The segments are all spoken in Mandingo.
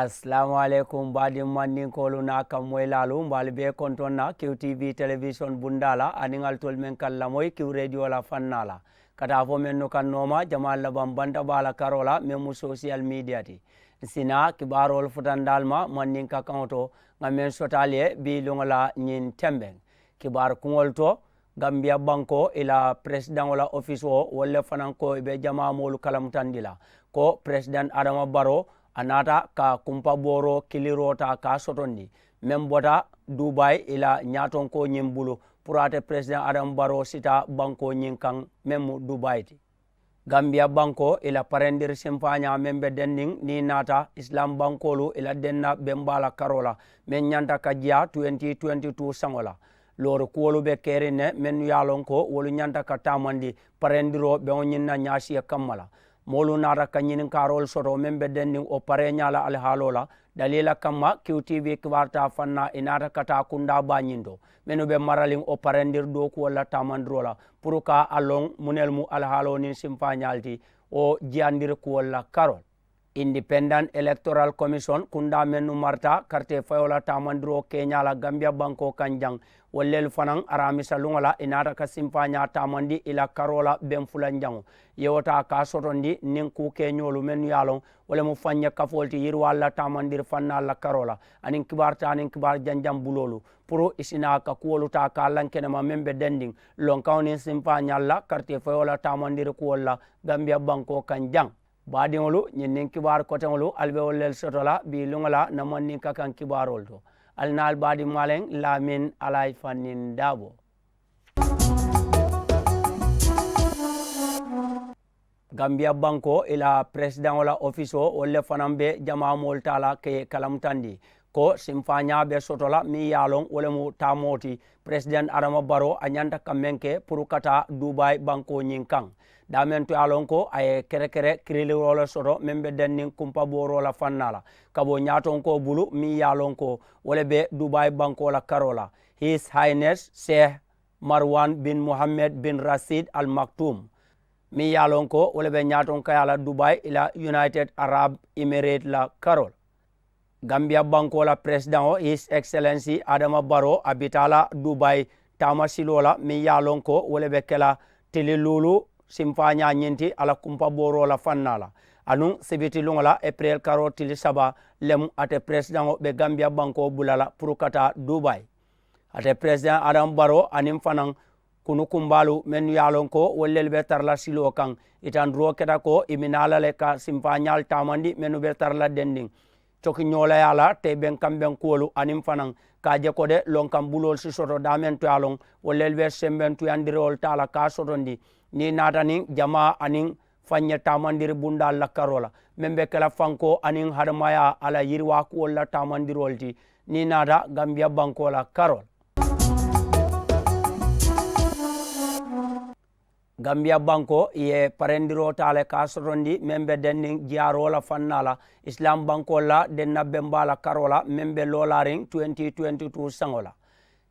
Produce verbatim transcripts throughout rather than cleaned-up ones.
Asalaamu aleykum baadiŋ mandinkoolu niŋ a kaŋ moyilaalu, mbe ali bee kontoŋ na kiw tv telewisoŋ bundaa la aniŋ alitolu meŋ ka lamoyi kiw reediyo la fannaa la, ka taa fo mennu kaŋ nooma jamaa labaŋ banta baa la karoo la meŋ mu sosiyal miidiya ti. Ǹ si naa kibaaroolu futandi ali ma mandinka kaŋo to, ŋà meŋ soto ali ye bii luŋo la ñiŋ tembeŋ kibaaru kuŋolu to. Gambiya bankoo i la peresidaŋo la ofisoo wolu le fanaŋ ko i be jamaa moolu kalamutandi la, ko peresidaŋ adama baroo a naata ka kumpa booroo kiliroo taa ka a sotondi meŋ bota dubayi i la ñaatonkoo ñiŋ bulu, puru ate peresidaŋ adama baroo si taa bankoo ñiŋ kaŋ meŋ mu dubayi ti. Gambiya bankoo i la parendiri simfaañaa meŋ be denniŋ niŋ i naata isilaam bankoolu i la denna bembaa la karoo la meŋ ñanta ka jiyaa twenty twenty two saŋo la. Loori kuwolu be keriŋ ne mennu ye a loŋ ko wolu ñanta ka taamandi parendiroo beŋo ñiŋ na ñaasiye kamma la. Moolu naata ka ñininkaaroolu soto meŋ be denniŋ wo pareeñaa la alihaaloo la. Daliila kamma kiw tv kibaarita fannaa i naata ka taa kundaa baa ñiŋ to mennu be maraliŋ wo parendiri dookuwolu la taamandiroo la, puru ka a loŋ munelu mu alihaaloo niŋ simfaañaalu ti wo jiyandiri kuwolu la karoo la. Independent electoral commission kundaa mennu marata karitee fayoo la taamandiroo keeñaa la gambiya bankoo kaŋ jaŋ, wolu lelu fanaŋ araamisa luŋo la i naata ka simfaañaa taamandi i la karoo la beŋ fulanjaŋo. Ye wo taa ka a sotondi niŋ kuu keeñoolu mennu ye a loŋ wo le mu faŋ ye kafoolu ti yiriwaalu la taamandiri fannaalu la karoo la aniŋ kibaari taa niŋ kibaari janjaŋ buloolu, puru i si naa ka kuwolu taa ka a lankenema meŋ be dendiŋ lonkaŋo niŋ simfaañaalu la karitee fayoo la taamandiri kuwolu la gambiya bankoo kaŋ jaŋ. Baadiŋolu, ñiŋ niŋ kibaaru koteŋolu ali be wolu lelu soto la bii luŋo la na mandinka kaŋ kibaaroolu to. Ali naa ali baadiŋ maaleŋ laamin alayi fanniŋ daabo. Gambiya bankoo i la peresidaŋo la ofisoo wolu le fanaŋ be jamaa moolu taa la ka i kalamutandi ko simfaañaa be soto la meŋ ye a loŋ wo le mu taamoo ti. Peresidaŋ adama baroo a ñanta ka meŋ ke puru ka taa dubayi bankoo ñiŋ kaŋ. Daameŋ to ye a loŋ ko a ye kerekere kiriliroo le soto meŋ be denniŋ kumpabooroo la fannaa la ka bo ñaatonkoo bulu meŋ ye a loŋ ko wo le be dubayi bankoo la karoo la. His highness sheikh marwan bin muhammed bin rasid al maktum meŋ ye a loŋ ko wo le be ñaatonkayaa la dubayi i la united arab emirate la karoo la. Gambiya bankoo la peresidaŋo his excellensi adama baroo a bita la dubayi taama siloo la meŋ ye a loŋ ko wo le be ke la tili luulu simfaañaa ñiŋ ti a la kumpabooroo la fannaa la. Anuŋ sibiti luŋo la epirel karoo tili saba lemu ate peresidaŋo be gambiya bankoo bula la puru ka taa dubayi. Ate peresidaŋ adama baroo aniŋ fanaŋ kunu kumbaalu mennu ye a loŋ ko wolu lelu be tara la siloo kaŋ. Itanduroo keta ko i bi naa la le ka simfaañaalu taamandi mennu be tara la dendiŋ cokiñoolayaa la tee beŋ kambeŋ kuwolu aniŋ fanaŋ ka a je ko de lonkaŋ buloolu si soto daameŋ to ye a loŋ wolu lelu be sembeŋ tuyandiriwolu taa la ka a sotondi niŋ i naata niŋ jamaa aniŋ faŋ ye taamandiri bundaalu la karoo la meŋ be ke la fankoo aniŋ hadamayaa a la yiriwaa kuwolu la taamandiroolu ti. Niŋ i naata gambiya bankoo la karoo la. Gambiya bankoo i ye parendiroo taa le ka a sotondi meŋ be denniŋ jiyaaroo la fannaa la isilaam bankoolu la denna bembaa la karoo la meŋ be loolaariŋ twenty twenty two saŋo la.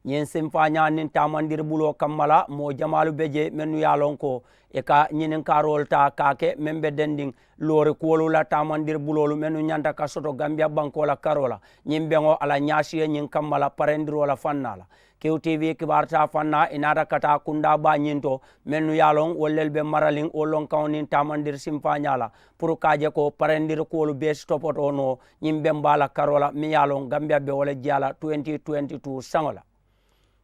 Ñiŋ simfaañaa niŋ taamandiri buloo kamma la moo jamaalu be jee mennu ye a loŋ ko i ka ñininkaaroolu taa ka a ke meŋ be dendiŋ loori kuwolu la taamandiri buloolu mennu ñanta ka soto gambiya bankoo la karoo la. Ñiŋ beŋo a la ñaasiyo ñiŋ kamma la parendiroo la fannaa la. Kiw tv kibaaritaa fannaa i naata ka taa kundaa baa ñiŋ to mennu ye a loŋ wolu lelu be maraliŋ wo lonkaŋo niŋ taamandiri simfaañaa la puru ka a je ko parendiri kuwolu bee si topotoo noo ñiŋ bembaa la karoo la meŋ ye a loŋ gambiya be wo le jiyaa la twenty twenty two saŋo la.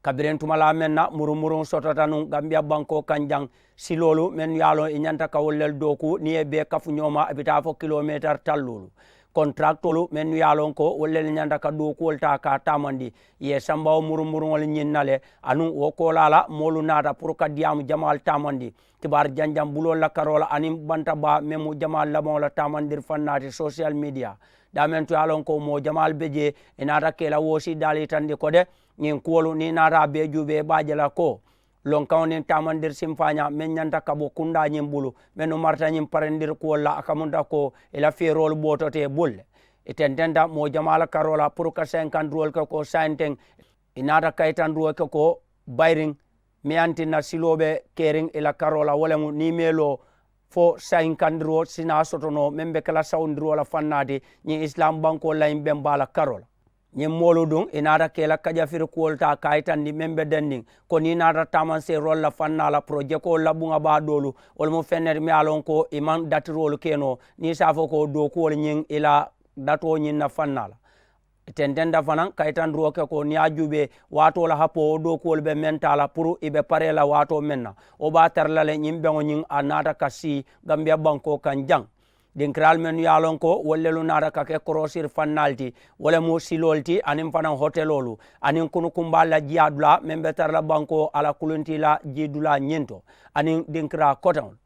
Kabiriŋ tuma laa meŋ na murumuruŋ sotota nuŋ gambiya bankoo kaŋ jaŋ siloolu mennu ye a loŋ i ñanta ka wolu lelu dooku niŋ i ye bee kafu ñoo ma a bi taa fo kilomeetari talluulu. Kontaraakoolu mennu ye a loŋ ko wolu lelu ñanta ka dookuwolu taa ka a taamandi i ye samba wo murumuruŋolu ñiŋ na le. Anuŋ wo koolaa la moolu naata puru ka diyaamu jamaalu taamandi kibaari janjaŋ buloolu la karoo la aniŋ banta baa meŋ mu jamaalu labaŋo la taamandiri fannaa ti sosiyal miidiya. Daameŋ to ye a loŋ ko moo jamaalu be jee i naata ka i la woosi daali yitandi ko de ñiŋ kuwolu niŋ i naata a bee juubee i be a je la ko lonkaŋo niŋ taamandiri simfaañaa meŋ ñanta ka bo kundaa ñiŋ bulu mennu marata ñiŋ parendiri kuwolu la a kamunta ko i la feeroolu booto te i bulu le. I tententa moo jamaa la karoo la puru ka saayiŋ kanturoolu ke ko saayinteŋ i naata kayitandiroo ke ko bayiriŋ meŋ ye a tinna siloo be keriŋ i la karoo la wo le mu niŋ i meeloo fo sayinkandiroo si naa soto noo meŋ be ke la sawundiroo la faŋ naa ti ñiŋ isilaam bankoo la ñiŋ beŋ baa la karoo la. Ñiŋ moolu duŋ ì naata ke la kajafiri kuwolu taa ka a yitandi meŋ be dendiŋ ko niŋ ì naata taamanseeroolu la faŋ naa la porojekoolu la buŋa baa doolu wolu mu feŋ ne ti meŋ ye a loŋ ko ì maŋ datiroolu ke noo niŋ ì si a fo ko dookuwolu ñiŋ ì la datoo ñiŋ na faŋ naa la. Tententa fanaŋ ka yitandiroo ke ko niŋ ye a juubee waatoo la hapoo wo dookuwolu be meŋ taa la puru ì be paree la waatoo meŋ na wo be a tara la le ñiŋ beŋo ñiŋ a naata ka sii gambiya bankoo kaŋ jaŋ. Dinkiraalu mennu ye a loŋ ko wolu lelu naata ka ke koroosiri fannaalu ti wo le mu siloolu ti aniŋ fanaŋ hoteloolu aniŋ kunukumbaalu la jiyaa dulaa meŋ be tara la bankoo a la kuluntii la jii dulaa ñiŋ to aniŋ dinkiraa koteŋolu.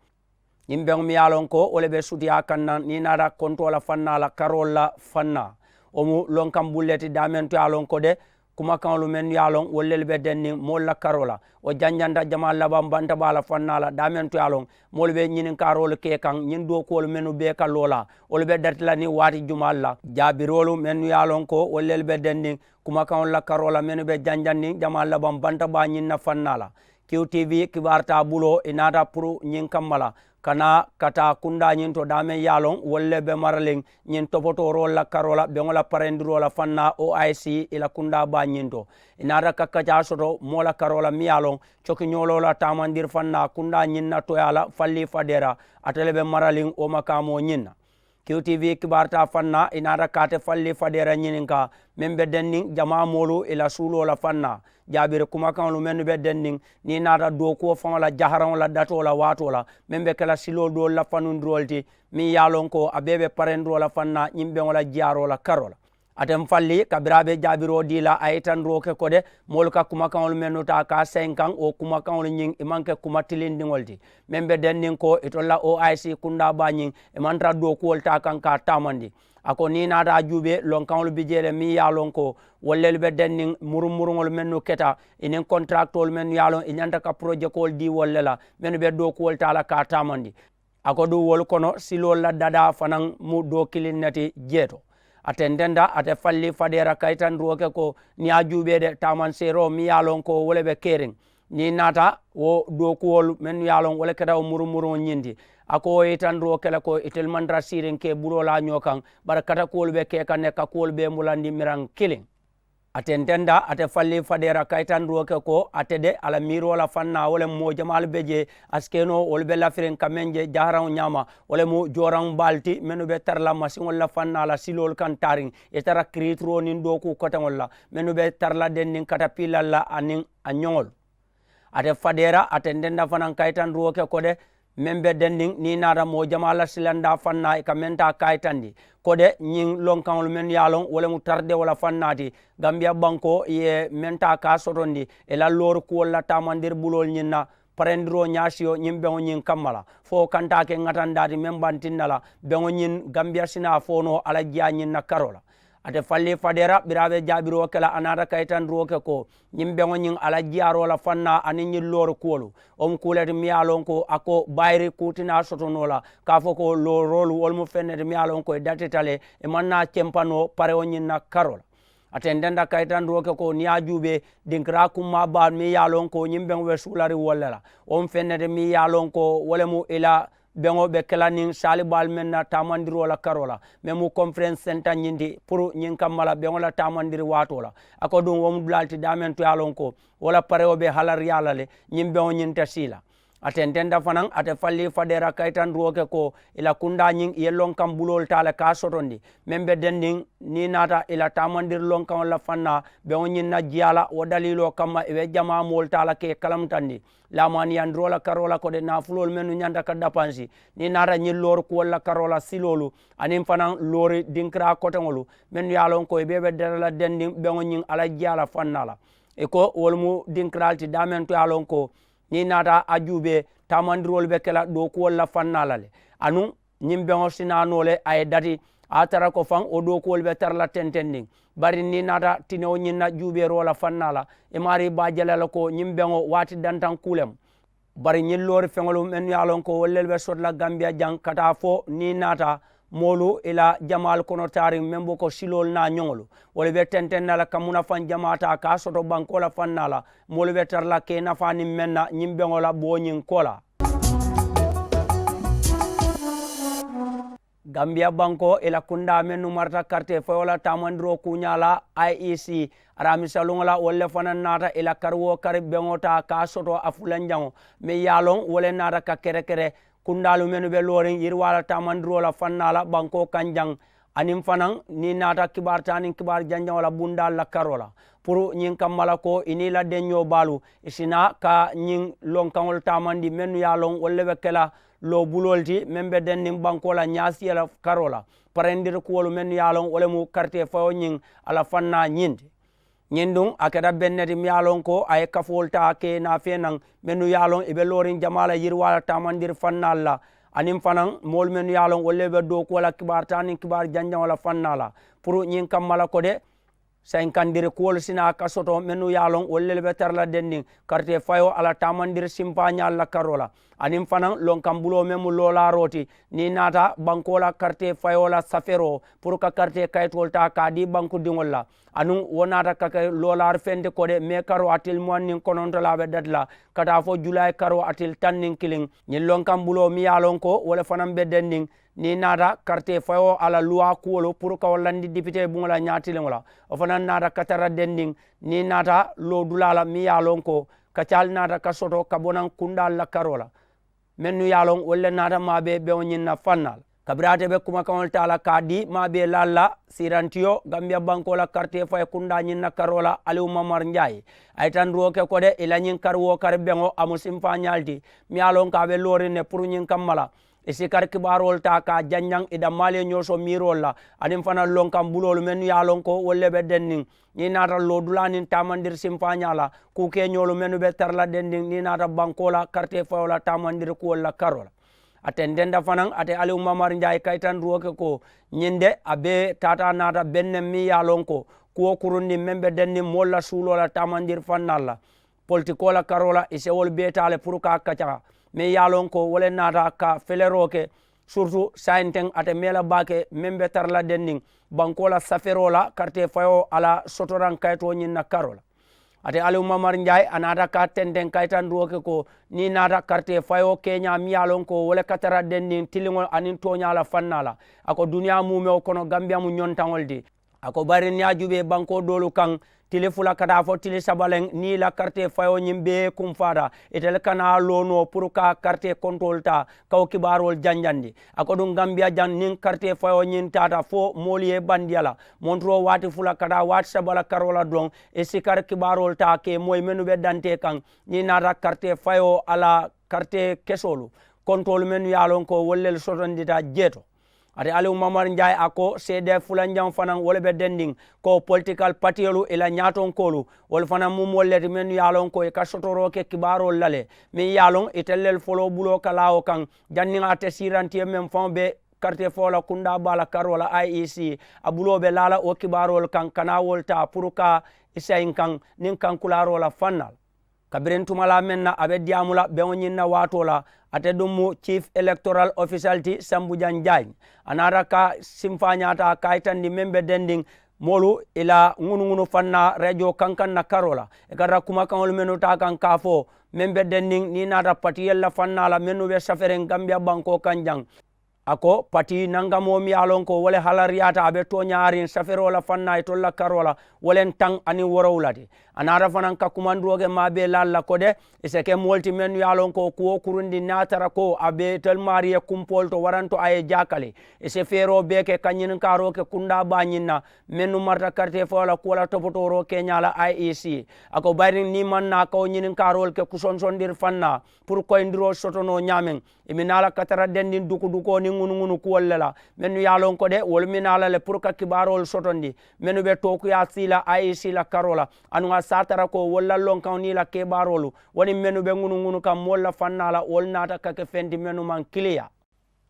Ñiŋ beŋo meŋ ye a loŋ ko wo le be sutiyaa kaŋ naŋ niŋ i naata kontoo la fannaa la karoolu la fannaa wo mu lonkaŋ bulu le ti daameŋ to ye a loŋ ko de kumakaŋolu mennu ye a loŋ wolu lelu be denniŋ moolu la karoo la wo janjanta jamaa labaŋ banta baa la fannaa la daameŋ to ye a loŋ moolu be ñininkaaroolu ke kaŋ ñiŋ dookuwolu mennu bee ka loo la wolu be dati la niŋ waati jumaalu la jaabiroolu mennu ye a loŋ ko wolu lelu be denniŋ kumakaŋolu la karoo la mennu be janjanniŋ jamaa labaŋ banta baa ñiŋ na fannaa la. Q T V kibaaru taa buloo ì naata puru ñiŋ kamma la ka naa ka taa kundaa ñiŋ to daameŋ ye a loŋ wolu le be maraliŋ ñiŋ topotooroolu la karoo la beŋo la parendiroo la faŋ naa O I C ì la kundaa baa ñiŋ to. Ì naata kakkacaa soto moo la karoo la meŋ ye a loŋ cokiñooloo la taamandiri faŋ naa kundaa ñiŋ na toyaa la fallii fadeera ate le be maraliŋ wo makaamoo ñiŋ na. Q T V kibaaru taa faŋ na ì naata kaate falli fadeera ñininkaa meŋ be denniŋ jamaa moolu ì la suuloo la faŋ na jaabiri kumakaŋolu mennu be denniŋ niŋ ì naata dookuwo faŋo la jaharaŋo la datoo la waatoo la meŋ be ke la siloo doolu la fanundiroolu ti meŋ ye a loŋ ko a bee be parendiroo la faŋ na ñiŋ beŋo la jiyaaroo la karoo la. Ate m falli kabiriŋ a be jaabiroo dii la a ye itandiroo ke ko de moolu ka kumakaŋolu mennu taa ka a seŋ kaŋ wo kumakaŋolu ñiŋ ì maŋ ke kuma tilindiŋolu ti meŋ be denniŋ ko itolu la O I C kundaa baa ñiŋ ì maŋ tara dookuwolu taa kaŋ ka a taamandi. A ko niŋ ì naata a juubee lonkaŋolu bi jee le meŋ ye a loŋ ko wolu lelu be denniŋ murumuruŋolu mennu keta ì niŋ kontaraakutoolu mennu ye a loŋ ì ñanta ka porojekoolu dii wolu le la mennu be dookuwolu taa la ka a taamandi. A ko duŋ wolu kono siloolu la dadaa fanaŋ mu doo kiliŋ ne ti jee to. A tententa ate falli fadeera kayitandiroo ke ko niŋ ye a juubee de taamanseeroo meŋ ye a loŋ ko wo le be keriŋ niŋ ì naata wo dookuwolu mennu ye a loŋ wo le keta wo murumuruŋo ñiŋ ti. A ko wo ye itandiroo ke le ko itelu maŋ tara siiriŋ ke buloo la a ñoo kaŋ bari katakuwolu be ke kaŋ ne ka kuwolu bee mulandi miraŋ kiliŋ. A tententa ate falli fadeera kayitandiroo ke ko ate de a la miiroo la faŋ naa wo le moo jamaalu be jee a si ke noo wolu be lafiriŋ ka meŋ je jaharaŋo ñaama wo le mu jooraŋ baalu ti mennu be tara la masiŋolu la faŋ naa la siloolu kaŋ taariŋ ì tara kiriituroo niŋ dookuu koteŋolu la mennu be tara la denniŋ katapiilal la aniŋ a ñoŋolu. Ate fadeera a tententa fanaŋ kayitandiroo ke ko de meŋ be denniŋ niŋ ì naata moo jamaa la silandaa faŋ naa ì ka meŋ taa kayitandi ko de ñiŋ lonkaŋolu mennu ye a loŋ wo le mu taridewo la faŋ naa ti gambiya bankoo ì ye meŋ taa ka a sotondi ì la loori kuwolu la taamandiri buloolu ñiŋ na parendiroo ñaasiyo ñiŋ beŋo ñiŋ kamma la fo wo kantaa ke ŋatandaa ti meŋ bantiŋ na la beŋo ñiŋ gambiya si naa fo noo a la jiyaa ñiŋ na karoo la. Ate falli fadeera biriŋ a be jaabiroo ke la a naata kayitandiroo ke ko ñiŋ beŋo ñiŋ a la jiyaaroo la faŋ naa aniŋ ñiŋ loori kuwolu wo mu kuu le ti meŋ ye a loŋ ko a ko bayiri kuu ti naa soto noo la ka a fo ko looroolu wolu mu feŋ ne ti meŋ ye a loŋ ko ì datita le ì maŋ naa kempa noo parewo ñiŋ na karoo la. A tententa kayitandiroo ke ko niŋ ye a juubee dinkiraa kummaa baalu meŋ ye a loŋ ko ñiŋ beŋo be suulariŋ wolu le la wo mu feŋ ne ti meŋ ye a loŋ ko wo le mu ì la beŋo be ke la niŋ saalibaalu meŋ na taamandiroo la karoo la meŋ mu konferensi senta ñiŋ ti puru ñiŋ kamma la beŋo la taamandiri waatoo la. A ko duŋ wo mu dulaalu ti daameŋ to ye a loŋ ko wo la parewo be halariyaa la le ñiŋ beŋo ñiŋ te sii la. A tententa fanaŋ ate falli fadeera kayitandiroo ke ko ì la kundaa ñiŋ ì ye lonkaŋ buloolu taa le ka a sotondi meŋ be denniŋ niŋ ì naata ì la taamandiri lonkaŋolu la faŋ naa beŋo ñiŋ na jiyaa la wo daliiloo kamma ì be jamaa moolu taa la ka ì kalamutandi laamaaniyandiroo la karoo la ko de naafuloolu mennu ñanta ka dapansi niŋ ì naata ñiŋ loori kuwolu la karoo la siloolu aniŋ fanaŋ loori dinkiraa koteŋolu mennu ye a loŋ ko ì bee be dara la dendiŋ beŋo ñiŋ a la jiyaa la faŋ naa la. Ì ko wolu mu dinkiraalu ti daameŋ to ye a loŋ ko niŋ ì naata a juubee taamandiroolu be ke la dookuwolu la faŋ naa la le anuŋ ñiŋ beŋo si naa noo le a ye dati a ye a tara ko faŋ wo dookuwolu be tara la tentendiŋ. Bari niŋ ì naata tinewo ñiŋ na juubeeroo la faŋ naa la ì maarii be a je la le ko ñiŋ beŋo waati dantaŋ kuu le mu. Bari ñiŋ loori feŋolu mennu ye a loŋ ko wolu lelu be soto la gambiya jaŋ ka taa fo niŋ ì naata moolu ì la jamaalu kono taariŋ meŋ bo ko siloolu naa ñoŋolu wolu be tenteŋ na le ka munafaŋ jamaa taa ka a soto bankoo la faŋ naa la moolu be tara la ka ì nafaa niŋ meŋ na ñiŋ beŋo la boo ñiŋ koo la. Gambiya bankoo i la kundaa mennu marata karitee fayoo la taamandiroo kuuñaa la i e c, araamisaluŋo la wolu le fanaŋ naata i la kari woo kari beŋo taa ka a soto a fulanjaŋo meŋ ye a loŋ wo le naata ka kerekere kundaalu mennu be looriŋ yiriwaa la taamandiroo la fannaa la bankoo kaŋ jaŋ. Aniŋ fanaŋ niŋ i naata kibaari taa niŋ kibaari janjaŋo la bundaalu la karoo la puru ñiŋ kamma la ko i niŋ i la denñoo baalu i si naa ka ñiŋ lonkaŋolu taamandi mennu ye a loŋ wolu le be ke la loo buloolu ti meŋ be denniŋ bankoo la ñaasiya la karoo la parendiri kuwolu mennu ye a loŋ wo le mu karitee fayoo ñiŋ a la fannaa ñiŋ ti. Ñiŋ duŋ a keta beŋ ne ti miŋ ye a loŋ ko a ye kafoolu taa ke naafee naŋ mennu ye a loŋ i be looriŋ jamaa la yiriwaa la taamandiri fannaalu la aniŋ fanaŋ moolu mennu ye a loŋ wolu le be dookuwo la kibaari taa niŋ kibaari janjaŋo la fannaa la puru ñiŋ kamma la ko de sayinkandiri kuwolu si naa ka soto mennu ye a loŋ wolu le be tara la denniŋ karitee fayoo a la taamandiri simpaañaalu la karoo la aniŋ fanaŋ lonkaŋ buloo meŋ mu loolaaroo ti niŋ i naata bankoo la karitee fayoo la safeeroo puru ka karitee kayitoolu taa ka a dii bankudiŋolu la aduŋ wo naata ka ke loolaari feŋ ti ko de mee karoo a tili muwaŋ niŋ kononto la a be dati la ka taa fo julaayi karoo a tili taŋ niŋ kiliŋ ñiŋ lonkaŋ buloo miŋ ye a loŋ ko wo le fanaŋ be denniŋ niŋ i naata karitee fayoo a la luwaa kuwolu puru ka wo landi dipitee buŋo la ñaatiliŋo la wo fanaŋ naata ka tara denniŋ niŋ i naata loodulaa la miŋ ye a loŋ ko kacaalu naata ka soto ka bo naŋ kundaalu la karoo la mennu ye a loŋ wolu le naata maabee beŋo ñiŋ na fannaa la kabiriŋ ate be kumakaŋolu taa la ka a dii maabee laalu la siirantiyo gambiya bankoo la karitee fayi kundaa ñiŋ na karoo la aliwu mamari njaayi a ye tanduruwo ke ko de i la ñiŋ kari woo kari beŋo a mu simpaañaalu ti miŋ ye a loŋ ko a be looriŋ ne puru ñiŋ kamma la i si kari kibaaroolu taa ka a janjaŋ i dammaalu ye ñoo so miiroolu la aniŋ fanaŋ lonkaŋ buloolu mennu ye a loŋ ko wolu le be denniŋ niŋ i naata loodulaa niŋ taamandiri simpaañaa la kuu keeñoolu mennu be tara la dendiŋ niŋ i naata bankoo la karitee fayoo la taamandiri kuwolu la karoo la a tententa fanaŋ ate aliwu mamari njaayi kayitanduwo ke ko ñiŋ de a be taataa naata beŋ ne meŋ ye a loŋ ko kuwo kurundiŋ meŋ be dendiŋ moolu la suuloo la taamandiri fannaalu la politikoo la karoo la i sewolu bee taa le puru ka a kaca meŋ ye a loŋ ko wo le naata ka feleroo ke surutu saayiŋ teŋ ate mee la baake meŋ be tara la denniŋ bankoo la safeeroo la karitee fayoo a la sotoraŋ kayitoo ñiŋ na karoo la ate aliwu mamari njaayi a naata ka tenteŋ kayitandiroo ke ko niŋ i naata karitee fayoo keeñaa miŋ ye a loŋ ko wo le ka tara denniŋ tiliŋo aniŋ tooñaa la fannaa la a ko duniyaa muumewo kono gambiya mu ñontaŋo le ti a ko bari niŋ ye a juubee bankoo doolu kaŋ tili fula ka taa fo tili saba leŋ niŋ i la karitee fayoo ñiŋ bee kumfaata itelu kana a loo noo puru ka karitee kontoolu taa ka wo kibaaroolu janjandi a ko duŋ gambiya jaŋ niŋ karitee fayoo ñiŋ taata fo moolu ye i bandiya la monturoo waati fula ka taa waati saba la karoo la doroŋ i si kari kibaaroolu taa ke moyi mennu be dantee kaŋ niŋ i naata karitee fayoo a la karitee kesoolu kontoolu mennu ye a loŋ ko wolu le sotondita jee to ate aliwu mamari njaayi a ko seede fulanjaŋo fanaŋ wo le be dendiŋ ko politikal patiyolu i la ñaatonkoolu wolu fanaŋ mu moolu le ti mennu ye a loŋ ko i ka sotoroo ke kibaaroolu la le meŋ ye a loŋ itelu lelu foloo buloo ka laa wo kaŋ janniŋ a te siirantiyo meŋ faŋo be karitee fo la kundaa baa la karoo la i e c a buloo be laa la wo kibaaroolu kaŋ kana wolu taa puru ka i sayiŋ kaŋ niŋ kankulaaroo la fannaa la kabiriŋ tumalaa meŋ na a be diyaamu la beŋo ñiŋ na waatoo la ate duŋ mu ciif elekitoral ofisal ti sambujaŋ jaayi a naata ka simfaañaata ka a yitandi meŋ be dendiŋ moolu i la ŋunuŋunu faŋ na rejoo kankaŋ na karoo la i ka tara kumakaŋolu mennu taa kaŋ ka a fo meŋ be dendiŋ niŋ i naata patiyelu la faŋ na a la mennu be saferiŋ gambiya bankoo kaŋ jaŋ a ko pati nankamoo miŋ ye a loŋ ko wo le halariyaata a be tooñaariŋ safeeroo la faŋ na itolu la karoo la wo le ntaŋ aniŋ worowu la ti a naata fanaŋ ka kumandiroo ke maabee laalu la ko de i si ke moolu ti mennu ye a loŋ ko kuwo kurundi niŋ a tara ko a be itelu maarii ye kumpoolu to waranto a ye jaakali i si feeroo bee ke ka ñininkaaroo ke kundaa baa ñiŋ na mennu marata karitee fo la kuwo la topotooroo keeñaa la i e c a ko bari niŋ i maŋ naa ka wo ñininkaaroolu ke kusonsondiri faŋ na puru koyindiroo soto noo ñaameŋ i mi naa la ka tara dendiŋ dukudukoo niŋ ŋunuŋunu kuwolu le la mennu ye a loŋ ko de wolu mi naa la le puru ka kibaaroolu sotondi mennu be tookuyaa sii la i e c la karoo la aduŋ a si a tara ko wolu la lonkaŋo niŋ i la kebaaroolu wo niŋ mennu be ŋunuŋunu kaŋ moolu la faŋ naa la wolu naata ka ke feŋ ti mennu maŋ kiliyaa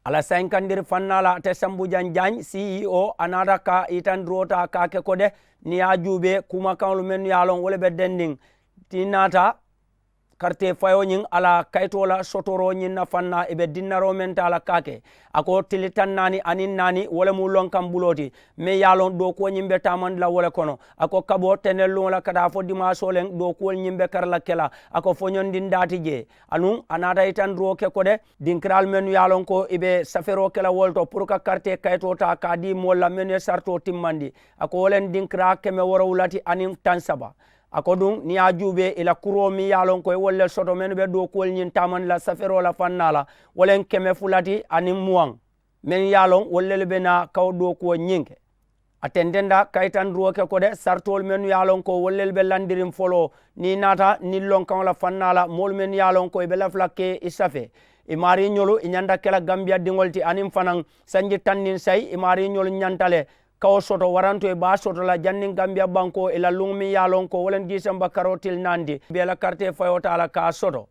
a la sayinkandiri faŋ naa la ate sambujaŋ jaayi c e o a naata ka yitandiroo taa ka a ke ko de niŋ i ye a juubee kumakaŋolu mennu ye a loŋ wo le be dendiŋ ti naata Karitee fayoo ñiŋ a la kayitoo la sotoroo ñiŋ na faŋ na i be dinnaroo meŋ taa la ka a ke. A ko tili taŋ naani aniŋ naani wo le mu lonkaŋ buloo ti meŋ ye a loŋ dookuwo ñiŋ be taamandi la wo le kono. A ko kaboo tenelluŋo la ka taa fo dimaasoo leŋ dookuwolu ñiŋ be kara la ke la. A ko foñondiŋ daati jee anuŋ a naata yitandiroo ke ko de dinkiraalu mennu ye a loŋ ko i be safeeroo ke la wo le to puru ka karitee kayitoo taa ka a dii moolu la mennu ye saritoo timmandi. A ko wo le n dinkiraa keme woorowula ti aniŋ taŋ saba. A ko duŋ niŋ ye a juubee i la kuroo meŋ ye a loŋ ko i wolu le soto mennu be dookuwolu ñiŋ taamandi la safeeroo la fannaa la wo le n keme fula ti aniŋ muwaŋ. Meŋ ye a loŋ wolu lelu be naa kawo dookuwo ñiŋ ke. A tententa kayitandiroo ke ko de saritoolu mennu ye a loŋ ko wolu lelu be landiriŋ foloo niŋ i naata niŋ lonkaŋo la fannaa la moolu mennu ye a loŋ ko i be lafi la ke i safee. I maariiñolu i ñanta ke la gambiya diŋolu ti aniŋ fanaŋ sanji taŋ niŋ sayi i maariiñolu ñanta le kawo soto waranto i be a soto la janniŋ gambiya bankoo i la luŋ meŋ ye a loŋ ko wo le diisemba karoo tili naŋ ti bee la karitee fayoo taa la ka a soto.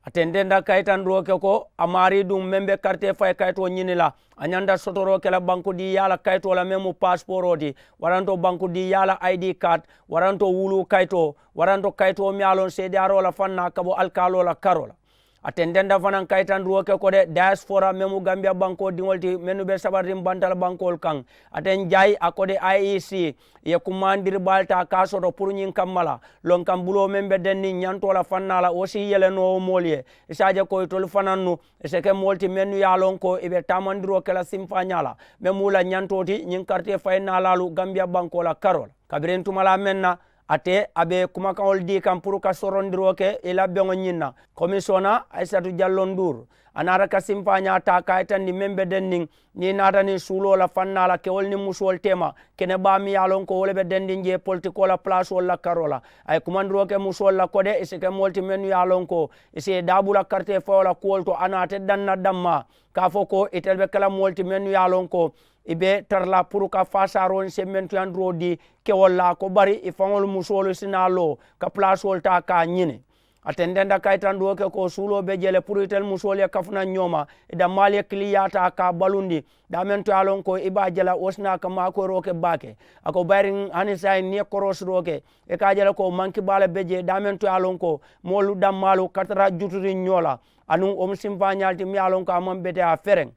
A tententa kayitandiroo ke ko a maarii duŋ meŋ be karitee fayi kayitoo ñini la a ñanta sotoroo ke la bankudii ye a la kayitoo la meŋ mu paasipooroo ti waranto bankudii ye a la i d kaati waranto wuluu kayitoo waranto kayitoo meŋ ye a loŋ seediyaaroo la faŋ naa ka bo alikaaloo la karoo la. A tententa fanaŋ kayitandiroo ke ko de dayasifora meŋ mu gambiya bankoo diŋolu ti mennu be sabaririŋ bantala bankoolu kaŋ. Ate n jaayi a ko de i e c i ye kumaandiri baalu taa ka a soto puru ñiŋ kamma la lonkaŋ buloo meŋ be denniŋ ñantoo la fannaa la wo si yele noo wo moolu ye. I si a je ko itolu fanannu i si ke moolu ti mennu ye a loŋ ko i be taamandiroo ke la simfaañaa la meŋ mu la ñantoo ti ñiŋ karitee fayi naalaalu gambiya bankoo la karoo la kabiriŋ tumalaa meŋ na. Ate a be kumakaŋolu dii kaŋ puru ka sorondiroo ke i la beŋo ñiŋ na komisiyona ayisatu jallonduuru a naata ka simfaañaa taa ka a yitandi meŋ be denniŋ niŋ i naata niŋ suuloo la fannaa la kewolu niŋ musoolu teema kene baa meŋ ye a loŋ ko wo le be dendiŋ jee politikoolu la palasoolu la karoo la. A ye kumandiroo ke musoolu la ko de i si ke moolu ti mennu ye a loŋ ko i si i daabula karitee fayoo la kuwolu to a naate daŋ na dammaa ka a fo ko itelu be ke la moolu ti mennu ye a loŋ ko i be tara la puru ka faasaaroo niŋ sembentuyandiroo dii kewolu la a ko bari i faŋolu musoolu si naa loo ka palasoolu taa ka a ñini. A tententa kayitandiroo ke ko suuloo be jee le puru itelu musoolu ye kafu naŋ ñoo ma i dammaalu ye kiliyaa taa ka a balundi. Daameŋ to ye a loŋ ko i be a je la wo si naa ka maakoyiroo ke baake. A ko bayiriŋ hani saayiŋ niŋ i ye koroosiroo ke i ka a je le ko mankibaa le be jee daameŋ to ye a loŋ ko moolu dammaalu ka tara juturiŋ ñoo la. Aduŋ wo mu simfaañaalu ti meŋ ye a loŋ ko a maŋ beteyaa fereŋ.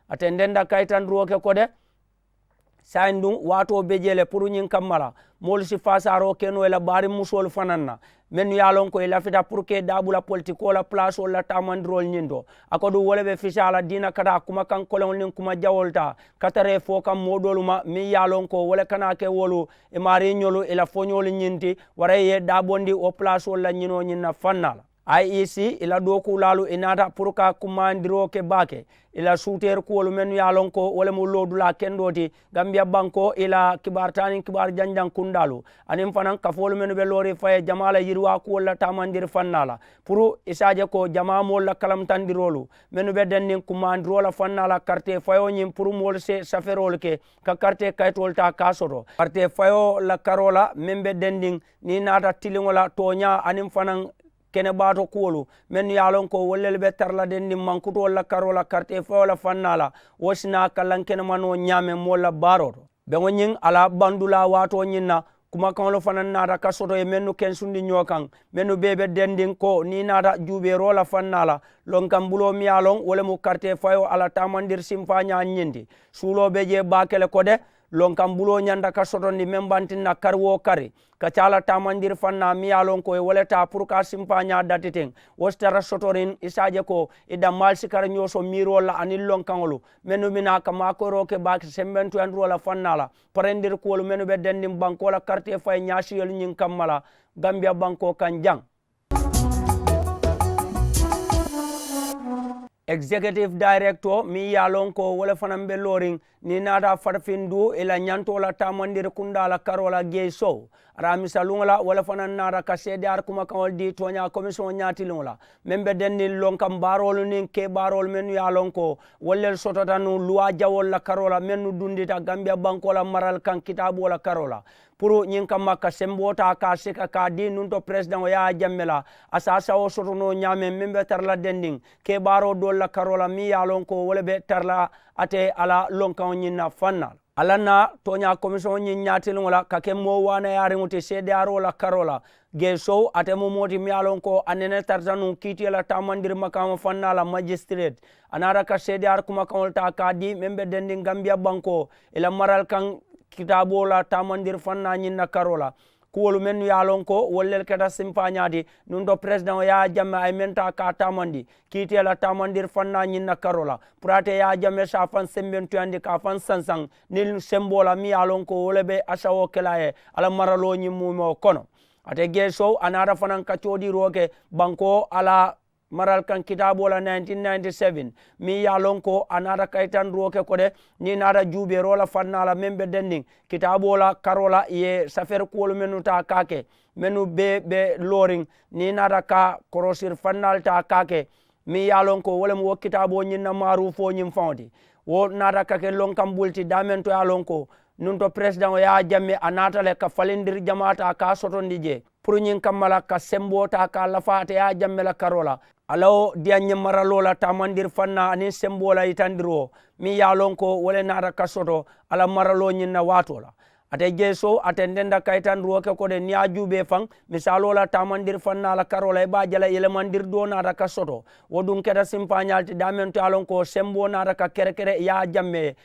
A tententa kayitandiroo ke ko de saayiŋ duŋ waatoo be jee le puru ñiŋ kamma la moolu si faasaaroo ke noo i la baariŋ musoolu fanaŋ na mennu ye a loŋ ko i lafita puru ka i daabula politikoolu la palasoolu la taamandiroolu ñiŋ to. A ko duŋ wo le be fisaa la diina ka taa kumakaŋ koleŋolu niŋ kuma jawoolu taa ka tara i fo kaŋ moo doolu ma meŋ ye a loŋ ko wo le kana ke wolu i maariiñolu i la foñoolu ñiŋ ti wara i ye i daabondi wo palasoolu la ñinoo ñiŋ na fannaa la. I e c i la dookuulaalu i naata puru ka kumandiroo ke baake i la suuteeri kuwolu mennu ye a loŋ ko wo le mu loodulaa kendoo ti gambiya bankoo i la kibaari taa niŋ kibaari janjaŋ kundaalu aniŋ fanaŋ kafoolu mennu be looriŋ fa ye jamaa la yiriwaa kuwolu la taamandiri fannaa la puru i si a je ko jamaa moolu la kalamutandiroolu mennu be denniŋ kumandiroo la fannaa la karitee fayoo ñiŋ puru moolu se saferoolu ke ka karitee kayitoolu taa ka a soto karitee fayoo la karoo la meŋ be denniŋ niŋ i naata tiliŋo la tooñaa aniŋ fanaŋ kenebaato kuwolu mennu ye a loŋ ko wolu lelu be tara la dendiŋ mankutoolu la karoo la karitee fayoo la fannaa la wo si naa ka lankenemanoo ñaameŋ moolu la baaroo to. Beŋo ñiŋ a la bandulaa waatoo ñiŋ na kumakaŋolu fanaŋ naata ka soto ye mennu kensundi ñoo kaŋ mennu bee be dendiŋ ko niŋ i naata juubeeroo la fannaa la lonkaŋ buloo meŋ ye a loŋ wo le mu karitee fayoo a la taamandiri simfaañaa ñiŋ ti. Suuloo be jee baake le ko de lonkaŋ buloo ñanta ka sotondi meŋ bantiŋ na kari wo kari ka caa la taamandiri fannaa meŋ ye a loŋ ko i wo le taa puru ka a simfaañaa dati teŋ wo si tara sotoriŋ i si a je ko i dammaalu si kara ñoo so miiroolu la aniŋ lonkaŋolu mennu bi naa ka maakoyiroo ke baake sembentuyandiroo la fannaa la parendiri kuwolu mennu be dendiŋ bankoo la karitee fayi ñaasiyolu ñiŋ kamma la gambiya bankoo kaŋ jaŋ. Executive director meŋ ye a loŋ ko wo le fanaŋ be looriŋ niŋ i naata farafindu i la ñantoo la taamandiri kundaa la karoo la gay sow araamisa luŋo la wo le fanaŋ naata ka seedeyaari kumakaŋolu dii tooñaa komisiŋo ñaatiliŋo la meŋ be denniŋ lonkaŋ baaroolu niŋ kee baaroolu mennu ye a loŋ ko wolu lelu sotota nuŋ luwaa jawoolu la karoo la mennu dundita gambiya bankoo la marali kaŋ kitaaboo la karoo la puru ñiŋ kamma ka semboo taa ka a sika ka a dii nuŋ to peresidaŋo ye a jamme la a si a sawoo soto noo ñaameŋ meŋ be tara la dendiŋ keebaaroo doolu la karoo la meŋ ye a loŋ ko wo le be tara la ate a la lonkaŋo ñiŋ na fannaa la. Alla na tooñaa komisiyoŋo ñiŋ ñaatiliŋo la ka ke moo waanayaariŋo ti seediyaaroo la karoo la. Geesow ate mu moo ti miŋ ye a loŋ ko a nene tarata nuŋ kiitiyee la taamandiri makaama fannaa la majisitireeti. A naata ka seediyaari kumakaŋolu taa ka a dii meŋ be dendiŋ gambiya bankoo i la marali kaŋ kitaaboo la taamandiri fannaa ñiŋ na karoo la. Kuwolu mennu ye a loŋ ko wolu le keta simpaañaa ti nuŋ to peresidaŋo ye a jamme a ye meŋ taa ka a taamandi kiitee la taamandiri fannaa ñiŋ na karoo la puru ate ye a jamme se a faŋ sembentuyandi ka a faŋ sansaŋ niŋ semboo la miŋ ye a loŋ ko wo le be asawoo ke la a ye a la maraloo ñiŋ muumoo kono. Ate geesow a naata fanaŋ ka coodiiroo ke bankoo a la marali kaŋ kitaaboo la nineteen ninety-seven meŋ ye a loŋ ko a naata kayitandiroo ke ko de niŋ i naata juubeeroo la fannaa la meŋ be dendiŋ kitaaboo la karoo la i ye safeeri kuwolu mennu taa ka a ke mennu bee be looriŋ niŋ i naata ka korosiri fannaalu taa ka a ke meŋ ye a loŋ ko wo le mu wo kitaaboo ñiŋ na maaruufoo ñiŋ faŋo ti. Wo naata ka ke lonkaŋ bulu ti daameŋ to ye a loŋ ko nuŋ to peresidaŋo ye a jamme a naata le ka falindiri jamaa taa ka a sotondi jee puru ñiŋ kamma la ka semboo taa ka a lafaa ate ye a jamme la karoo la. A la wo diyaŋ ñiŋ maraloo la taamandiri fannaa aniŋ semboo la yitandiroo meŋ ye a loŋ ko wo le naata ka soto a la maraloo ñiŋ na waatoo la. Ate jeesoo a tententa kayitandiroo ke ko de niŋ ye a juubee faŋ misaaloo la taamandiri fannaa la karoo la i be a je la yelemandiri doo naata ka soto. Wo duŋ keta simpaañaa le ti daameŋ to ye a loŋ ko semboo naata ka kerekere i ye a jammee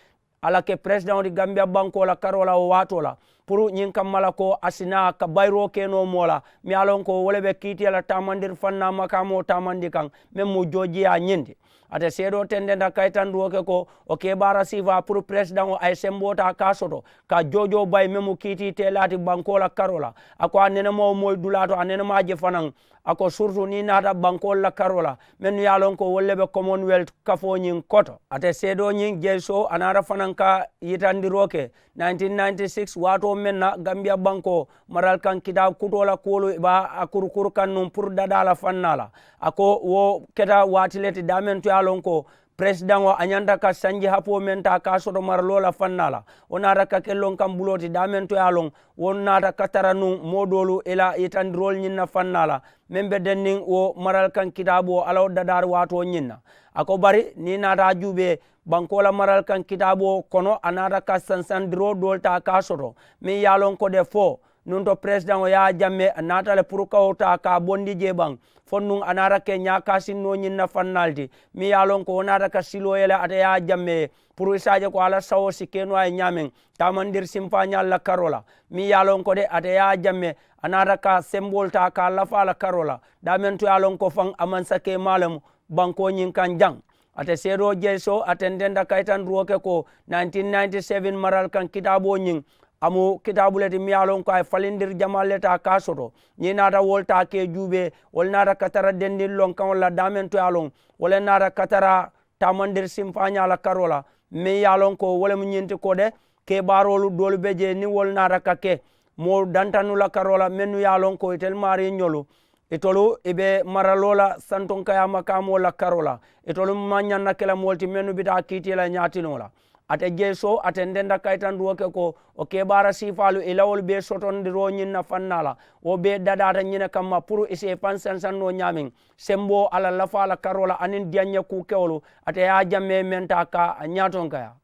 a la ke peresidaŋo ti gambiya bankoo la karoo la wo waatoo la puru ñiŋ kamma la ko a si naa ka bayiroo ke noo moo la meŋ ye a loŋ ko wo le be kiitiya la taamandiri fannaa makaamoo taamandi kaŋ meŋ mu joojiyaa ñiŋ ti. Ate seedoo tendenta kayitandiwoo ke ko wo keebaara siifaa puru peresidaŋo a ye semboo taa ka a soto ka joojoo bayi meŋ mu kiitii teelaa ti bankoo la karoo la. A ko a nenemawo moyi dulaa to a nenemaa je fanaŋ. A ko surutu niŋ i naata bankoolu la karoo la mennu ye a loŋ ko wolu le be commonwealth kafoo ñiŋ koto. Ate seedoo ñiŋ jeesoo a naata fanaŋ ka yitandiroo ke nineteen ninety-six waatoo meŋ na gambiya bankoo marali kaŋ kitaabu kutoo la kuwolu i be a kurukuru kaŋ nuŋ puru dadaa la fannaa la. A ko wo keta waati le ti daameŋ to ye a loŋ ko peresidaŋo a ñanta ka sanji hapoo meŋ taa ka a soto maraloo la fannaa la. Wo naata ka ke loŋ kaŋ buloo ti daameŋ to ye a loŋ wo naata ka tara nuŋ moo doolu i la yitandiroolu ñiŋ na fannaa la meŋ be denniŋ wo marali kaŋ kitaaboo a la wo dadaari waatoo ñiŋ na. A ko bari niŋ i naata a juubee bankoo la marali kaŋ kitaaboo kono a naata ka sansandiroo doolu taa ka a soto meŋ ye a loŋ ko de fo nuŋ to peresidaŋo ye a jamme a naata le puru ka wo taa ka a bondi jee baŋ. Fo nuŋ a naata ke ñaakaasinnoo ñiŋ na fannaalu ti meŋ ye a loŋ ko wo naata ka siloo yele ate ye a jamme ye puru i se a je ko a la sawoo si ke noo a ye ñaameŋ taamandiri simpaañaalu la karoo la meŋ ye a loŋ ko de ate ye a jamme a naata ka semboolu taa ka a lafaa la karoo la daameŋ to ye a loŋ ko faŋ a maŋ sakee maa le mu bankoo ñiŋ kaŋ jaŋ. Ate seedoo jeesoo a tententa kayitandiroo ke ko nineteen ninety-seven marali kaŋ kitaaboo ñiŋ a mu kitaabu le ti miŋ ye a loŋ ko a ye falindiri jamaalu le taa ka a soto. Niŋ i naata wolu taa ka i juubee wolu naata ka tara dendiŋ lonkaŋolu la daameŋ to ye a loŋ wo le naata ka tara taamandiri simpaañaa la karoo la meŋ ye a loŋ ko wo le mu ñiŋ ti ko de kebaaroolu doolu be jee niŋ wolu naata ka ke moo dantannu la karoo la mennu ye a loŋ ko itelu maariiñolu itolu i be maraloo la santonkayaa makaamoo la karoo la. Itolu maŋ ñaŋ na ke la moolu ti mennu bi taa kiitee la ñaatiliŋo la. Ate jeesoo a tententa kayitandiwoo ke ko wo kebaara siifaalu i lawolu bee sotondiroo ñiŋ na fannaa la wo bee dadaata ñiŋ ne kamma puru i si i faŋ sansannoo ñaameŋ semboo a la lafaa la karoo la aniŋ diyaŋ ñe kuu kewolu ate ye a jammee meŋ taa ka a ñaatonkayaa.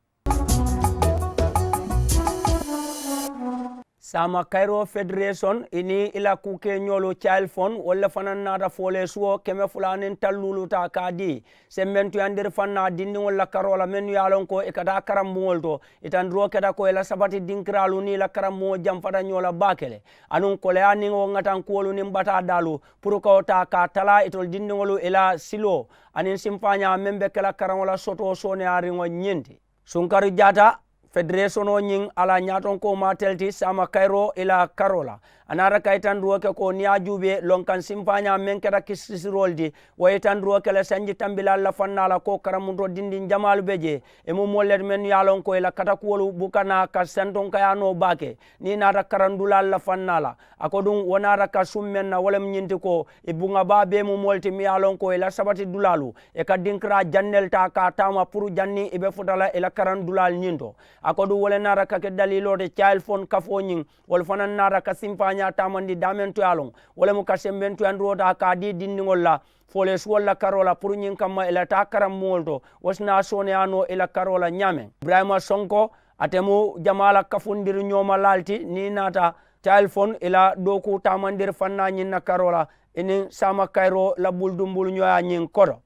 Saama kayiroo federeesoŋ i niŋ i la kuukeeñoolu cayili foŋ wolu le fanaŋ naata fooleesuwo keme fula niŋ talluulu taa ka a dii sembentuyandiri fannaa dindiŋolu la karoo la mennu ye a loŋ ko i ka taa karambuŋolu to. Itandiroo keta ko i la sabati dinkiraalu niŋ i la karambuŋo jamfata ñoo la baake le anuŋ koleyaa niŋ wo ŋatankuwolu niŋ bataa daalu puru ka wo taa ka a talaa itolu dindiŋolu i la siloo aniŋ simpaañaa meŋ be ke la karaŋo la sotoo sooneyaariŋo ñiŋ ti. Sunkari jaata federesonoo ñiŋ a la ñaatonkoo maatelu ti saama kayiroo i la karoo la. A naata ka itandiroo ke ko niŋ ye a juubee lonkaŋ simpaañaa meŋ keta kisisiroolu ti wo ye itandiroo ke le sanji tambilaalu la fannaa la ko karamuntoo dindiŋ jamaalu be jee. I mu moolu le ti mennu ye a loŋ ko i la katakuwolu buka naa ka santonkayaa noo baake niŋ i naata karandulaalu la fannaa la. A ko duŋ wo naata ka suŋ meŋ na wo le mu ñiŋ ti ko i buŋa baa bee mu moolu ti miŋ ye a loŋ ko i la sabati dulaalu i ka dinkiraa jaŋ ne le taa ka a taama puru janniŋ i be futa la i la karaŋ dulaalu ñiŋ to. A ko duŋ wo le naata ka ke daliiloo ti cayili foŋ kafoo ñiŋ wolu fanaŋ naata ka simpaañaa taamandi daameŋ to ye a loŋ wo le mu ka sembentuyandiroo taa ka a dii dindiŋolu la fooleesuwolu la karoo la puru ñiŋ kamma i la taa karambuŋolu to wo si naa sooneyaa noo i la karoo la ñaameŋ. Iburayima sonko Ate mu jamaa la kafundiri ñooma laalu ti niŋ i naata cayili fon i la dookuu taamandiri fannaa ñiŋ na karoo la i niŋ saama kayiroo la bulu dumbulu ñooyaa ñiŋ koto.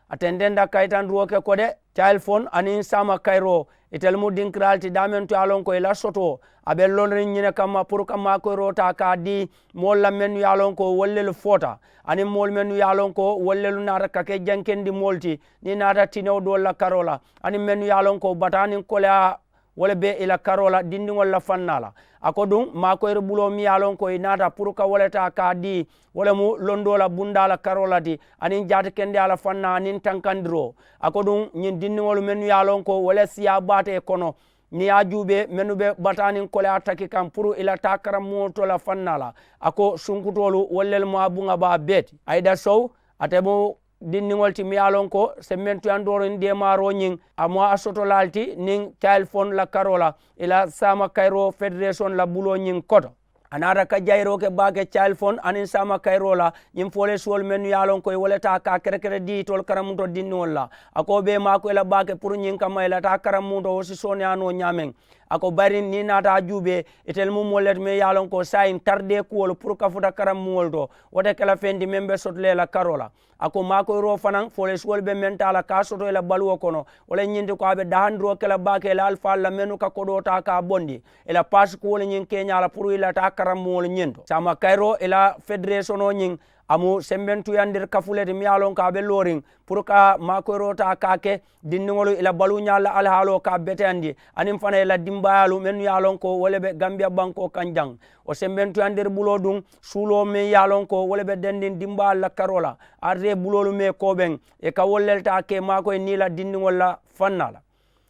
A tententa kayitandiroo ke ko de cayili fon aniŋ saama kayiroo itelu mu dinkiraalu ti daameŋ to ye a loŋ ko i la sotoo a be londiriŋ ñiŋ ne kamma puru ka maakoyiroo taa ka a dii moolu la mennu ye a loŋ ko wolu lelu foota aniŋ moolu mennu ye a loŋ ko wolu lelu naata ka ke jankendi moolu ti niŋ i naata tinewo doolu la karoo la aniŋ mennu ye a loŋ ko bataa niŋ koleyaa wo le be i la karoo la dindiŋolu la fannaa la. A ko duŋ maakoyiri buloo miŋ ye a loŋ ko i naata puru ka wo le taa ka a dii wo le mu londoo la bundaa la karoo la ti aniŋ jaati kendeyaa la fannaa aniŋ tankandiroo. A ko duŋ ñiŋ dindiŋolu mennu ye a loŋ ko wo le siyaa baata i kono niŋ i ye a juubee mennu be bataa niŋ koleyaa taki kaŋ puru i la taa karammuŋo to la fannaa la. A ko sunkutoolu wolu lelu mu a buŋa baa bee ti a ye da sow ate mu dindiŋolu ti miŋ ye a loŋ ko sembentuyandooriŋ deemaaroo ñiŋ a mu a soto laalu ti niŋ cayili fon la karoo la i la saama kayiroo federesoŋ la buloo ñiŋ koto. A naata ka jayiroo ke baake cayili fon aniŋ saama kayiroo la ñiŋ fooleesuwolu mennu ye a loŋ ko i wo le taa ka a kerekere dii itolu karammuto dindiŋolu la. A ko wo bee maakoyi la baake puru ñiŋ kamma i la taa karammuto wo si sooneyaa noo ñaameŋ. A ko bari niŋ i naata a juubee itelu mu moolu le ti meŋ ye a loŋ ko saayiŋ taridee kuwolu puru kafuta karammuŋolu to wo te ke la feŋ ti meŋ be soto la i la karoo la. A ko maakoyiroo fanaŋ fooleesuwolu be meŋ taa la ka a soto i la baluwo kono wo le ñiŋ ti ko a be dahandiroo ke la baake i la alifaalu la mennu ka kodoo taa ka a bondi i la paasi kuwolu ñiŋ keeñaa la puru i la taa karammuŋolu ñiŋ to saama kayiroo i la federesonoo ñiŋ a mu sembentuyandiri kafu le ti miŋ ye a loŋ ko a be looriŋ puru ka maakoyiroo taa ka a ke dindiŋolu i la baluuñaalu la alihaaloo ka a beteyandi aniŋ fanaŋ i la dimbaayaalu mennu ye a loŋ ko wo le be gambiya bankoo kaŋ jaŋ. Wo sembentuyandiri buloo duŋ suuloo meŋ ye a loŋ ko wo le be dendiŋ dimbaayaalu la karoo la aridee buloolu mee koobeŋ i ka wolu le taa ke maakoyi niŋ i la dindiŋolu la fannaa la.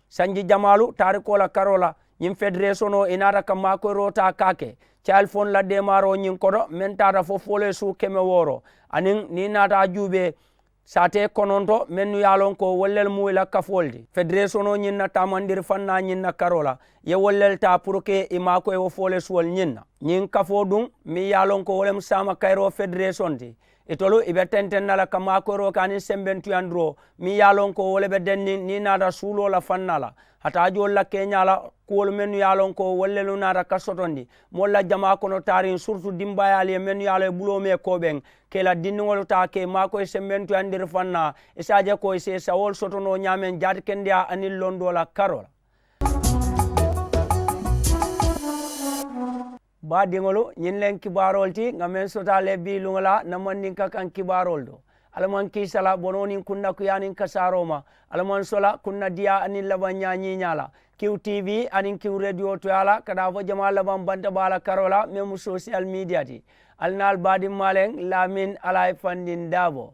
Sanji jamaalu taarikoo la karoo la ñiŋ federesonoo i naata ka maakoyiroo taa ka a ke cayili fon la deemaaroo ñiŋ koto meŋ taata fo fooleesuu keme wooro aniŋ niŋ i naata a juubee saatee kononto mennu ye a loŋ ko wolu lelu mu i la kafoolu ti federesonoo ñiŋ na taamandiri fannaa ñiŋ na karoo la i ye wolu lelu taa puru ke i maakoyi wo fooleesuwolu ñiŋ na. Ñiŋ kafoo duŋ meŋ ye a loŋ ko wo le mu saama kayiroo federesoŋ ti itolu i be tenteŋ na le ka maakoyiroo ke aniŋ sembentuyandiroo meŋ ye a loŋ ko wo le be denniŋ niŋ i naata suuloo la fannaa la hataajoolu la keeñaa la kuwolu mennu ye a loŋ ko wolu lelu naata ka sotondi moolu la jamaa kono taariŋ surutu dimbaayaalu ye mennu ye a loŋ i buloo mee koobeŋ ka i la dindiŋolu taa ka i maakoyi sembentuyandiri fannaa i si a je ko i si i sawoolu soto noo ñaameŋ jaati kendeyaa aniŋ londoo la karoo la. Baadiŋolu ñiŋ leŋ kibaaroolu ti ŋa meŋ sotaa le bii luŋo la na mandinka kaŋ kibaaroolu to. Alla maŋ kiisa la bonoo niŋ kunnakuyaa niŋ kasaaroo ma. Alla maŋ sola kunnadiyaa aniŋ labaŋ ñaa ñiiñaa la. Kiw tv aniŋ kiw rediyo toyaa la ka daa fo jamaa labaŋ banta baa la karoo la meŋ mu sosiyal miidiya ti. Alla naalu baadiŋ maaleŋ laamin alla ye fandin daaboo.